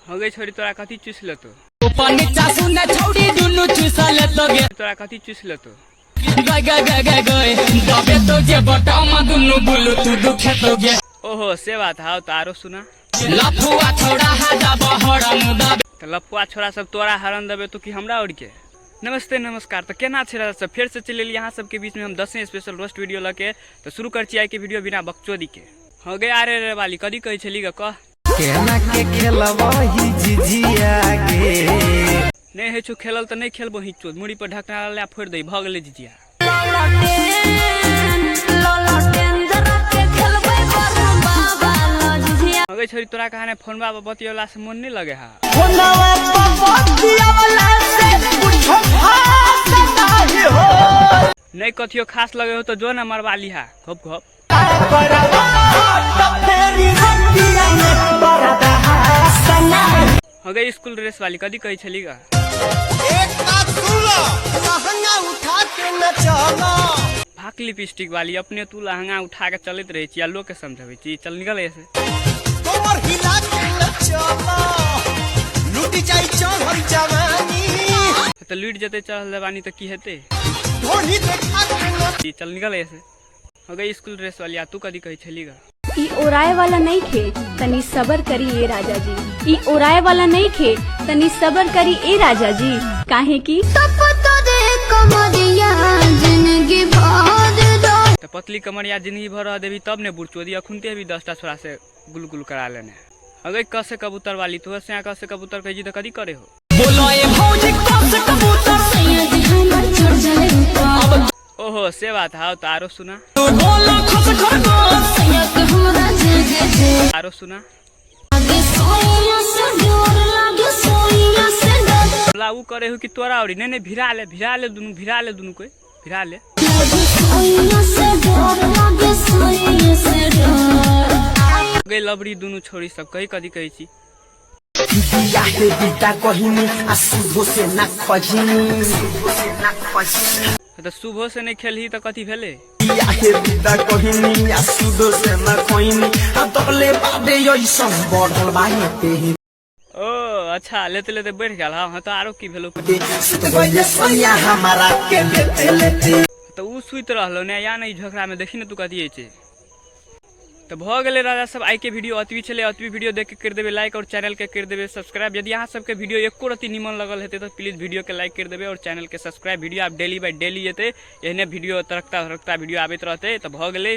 हो गई छोरी, तोरा कथी चूस लेतो? ऊपर नीचा सुने छौड़ी दुनू चूसा लेतो गे। तोरा कथी चूस लेतो? गए गए गए गए गए दबे तो जे बटामा दुनू बुलू तू दुखे तो गे। ओहो, से बात हाउ, तो आरो सुना। लफुआ छोड़ा हा दब हरन दबे। तऽ लफुआ छोरा सब तोरा हरन देबे तो कि हमरा और के? नमस्ते, नमस्कार। तऽ केना छै राजा सब? फेर से चलि एलियै अहाँ सबके बीचमे हम 10 स्पेशल रोस्ट वीडियो लऽ के। तऽ शुरू कर छी आइके वीडियो बिना बकचोदी के। हो गए आरे रे वाली, कदी कहै छली ग? कह। केना के खेलबही झिझिया गे? नहि होइ छौ खेलल तऽ नहि खेलबो ही चोद, मुड़ी पर ढकना ला फोड़ि दही, भऽ गेलै झिझिया। अगे छोरी, तोरा कहा फोनबा पर बतियौला से मन नहीं लगे हा? फोनवा पर बतियवला से कुछो खास नाही हो। नहीं कथियो खास लगे हो तो जो ना मरवा लिहा घप घप। करवा त फेरी रतिया में बरदा सना। हो गई स्कूल ड्रेस वाली, कदी कहै छली गा? एक बात सुन लो, लहंगा उठा के न चलो। भाक लिपस्टिक वाली, अपने तू लहंगा उठा के चलैत रहै छी आ लोग के समझबै छी। चल निकल ऐसे। कमर हिला के न चलो, लूट जाई चढ़ल जवानी। तऽ लुटि जेतै चढ़ल जवानी तऽ की हेतै? ढोढ़ी देखा के न ई चल निकल ऐसे। हो गई स्कूल ड्रेस वाली, आ तू कदी कहै छली गा? ई ओराए वाला नहीं खे, तनी सबर करी ए राजा जी। ई ओराए वाला नहीं खे, तनी सबर करी ए राजा जी, काहे की तऽ पतली कमरिया जिंदगी भर रह देबी तब ने बुढ़चोदी, अखुनते भी 10टा छोरा से गुल गुल करा लेने। अगर कसे कबूतर वाली, तो से कसे कबूतर कहै छी तऽ कदी करे हो? बोलो ए भौजी, कस कबूतर। ओहो, से बात हाउ, तऽ आरो सुना। बोलो खस खरगोश। आरो सुना। बोला उ करे हो कि तोरा औरी? नहीं नहीं, भिरा ले, भिरा ले दुनू, भिरा ले दुनू, कोई भिरा ले गई। लबड़ी दुनू छोरी सब कही कदी कहै छी? बिया हे बिदा कहिनी आ सुबह से ना खजिनी, सुबह से ना खजिनी। तऽ सुबह से नहि खेलही तऽ कथी भेलै? बिया हे बिदा कहिनी आ सुबह से ना खइनी आ दबले बाबे ऐसन बढ़ल बाहे। ओ अच्छा, लेते लेते बढ़ि गेल। हाँ हाँ, तऽ आरो की भेलो? सुत गइले सैया हमारा के लेते लेते। तऽ उ सुति रहलो ने या नहि झोकरामे देखी ने तू कथी होइ छै। तऽ भऽ गेलै राजा सब, आइके वीडियो अतबी छलै। अतबी वीडियो देख के कर देबै लाइक और चैनल के कर देबै सब्सक्राइब। यदि अहाँ सबके वीडियो एको रति निमन लगल हेतै तऽ प्लीज वीडियो के लाइक कर देबै और चैनल के सब्सक्राइब। वीडियो आब डेली बाय डेली एतै, एहने वीडियो, तरकता धड़कता वीडियो आबैत रहतै। तऽ भऽ गेलै।